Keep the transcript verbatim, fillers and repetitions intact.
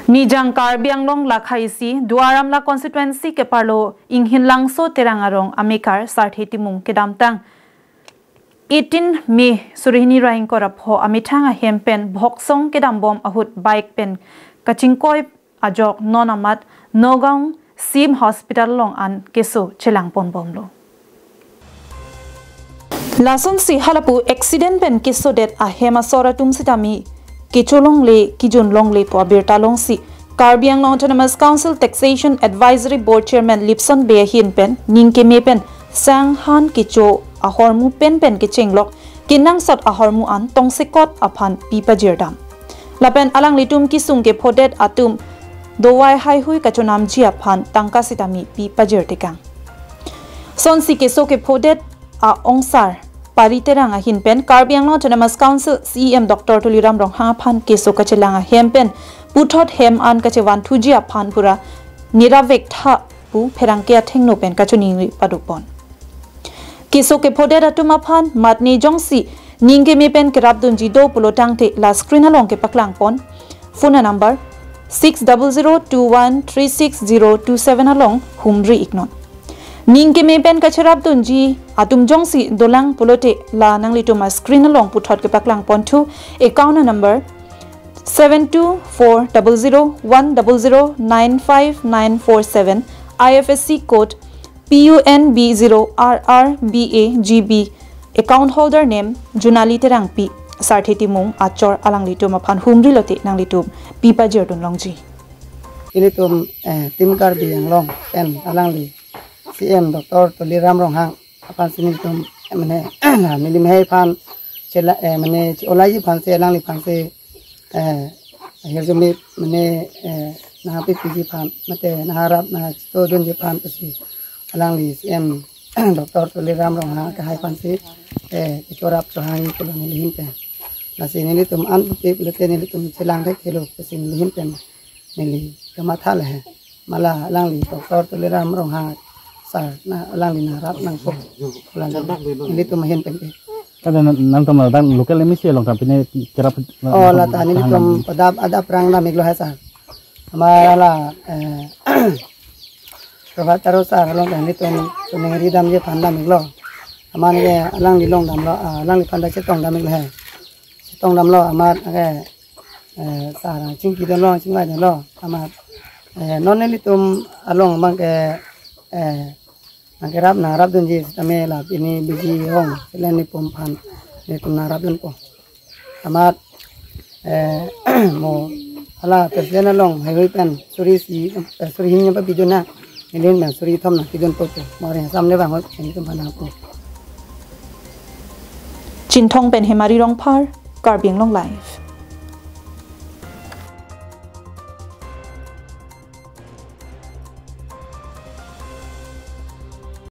Nijang Karbi Anglong lakha isi Duar Amla constituency keparlo Inghinlangso Terang arong amekar Sarthe Timung kedamtang eighteen May suri hini ra ingkoi ra pho amethang ahem pen bhoksong kedambom ahut bike pen kachingkoi ajok non amat Nagaon Sim Hospital along an keso chelangponbomlo. Lasonsi halapu accident pen kesodet ahem asor atum sitame kecholongle kijunlonglepo abirta longsi Karbi Anglong Autonomous Council Taxation Advisory Board Chairman Lipson Bey ahin pen ning keme pen sang han kecho ahormu pen pen kechenglok kenangsot ahormu an tongsekot aphan pi pajirdam. Lapen alanglitum kesung kephodet atum dovai haihui kachonamji aphan tangka sitame pi pajirtekang. Sonsi keso kephodet a-ongsar Pari Terang ahin pen Karbi Anglong Autonomous Council C E M Doctor Tuliram Ronghang aphan keso kachelang ahem pen puthot hem an kachevanthuji aphan pura nira vektha pu pherangke athengno pen kachiningri padopon. Keso kephodet atum aphan matne jongsi ning keme pen kerapdunji do pulo tangte la screen along kepaklangpon phone number six double zero two one three six zero two seven along humri iknon. Ning keme pen kacherapdunji atum jongsi dolang pulote la nanglitum a-screen along puthot kepaklangponthu account number seven two four double zero one double zero nine five nine four seven, I F S C code P U N B zero R R B A G B, account holder name Junali Terangpi, Sarthe Timung achor alanglitum aphan humri lote nanglitum pi pajirdun longji. Ilitum, eh, Team Karbi Anglong pen alangli C M Doctor Tuliram Ronghang aphansi nelitum, eh, mane, neli mehai aphan chela, eh, mane, che-olaiji aphansi, alangliphansi, eh, ahirjume, mane, eh, nangpipiji aphan, mate, nangrap, nangchetodunji aphan pusi, alangli C M Doctor Tuliram Ronghang akehai aphansi, eh, kechorap chohangji pulo neli ahin pen. Lasi nelitum an puti pulote nelitum chelang thekthe lo pusi neli ahin pen neli kamatha le he. Mala alangli Doctor Tuliram Ronghang sir, na alangli nangrap nangpo. Alangli nelitum ahin pen ke. Kada nan, nangtum ladak local M A C along tame pine kerap, oh, lata nelitum padap adap rang dam iklo he sir. Amat hala, eh, Prabhat Taro sir along tame nelitum chiningri damji aphan dam iklo. Amat ke alangli along damlo, ah, alangliphan ta chetong dam iklo he. Chetong damlo amat ke, eh, sir chingki damlo, chingvai damlo amat, eh, non nelitum along abang ke, eh, nangkerap nangrapdunji sitame la pini biji hong selen ni pum aphan nelitum nangrapdunpo. Amat, eh, mo hala president along haihui pen suri isi, eh, suri hini papi jona, neli ahin pen suri kethom nangpidunpo pu. Mo ring samle bang hot nelitum aphan nangpo. Chinthong pen Hemari Rongphar, Karbi Anglong Live.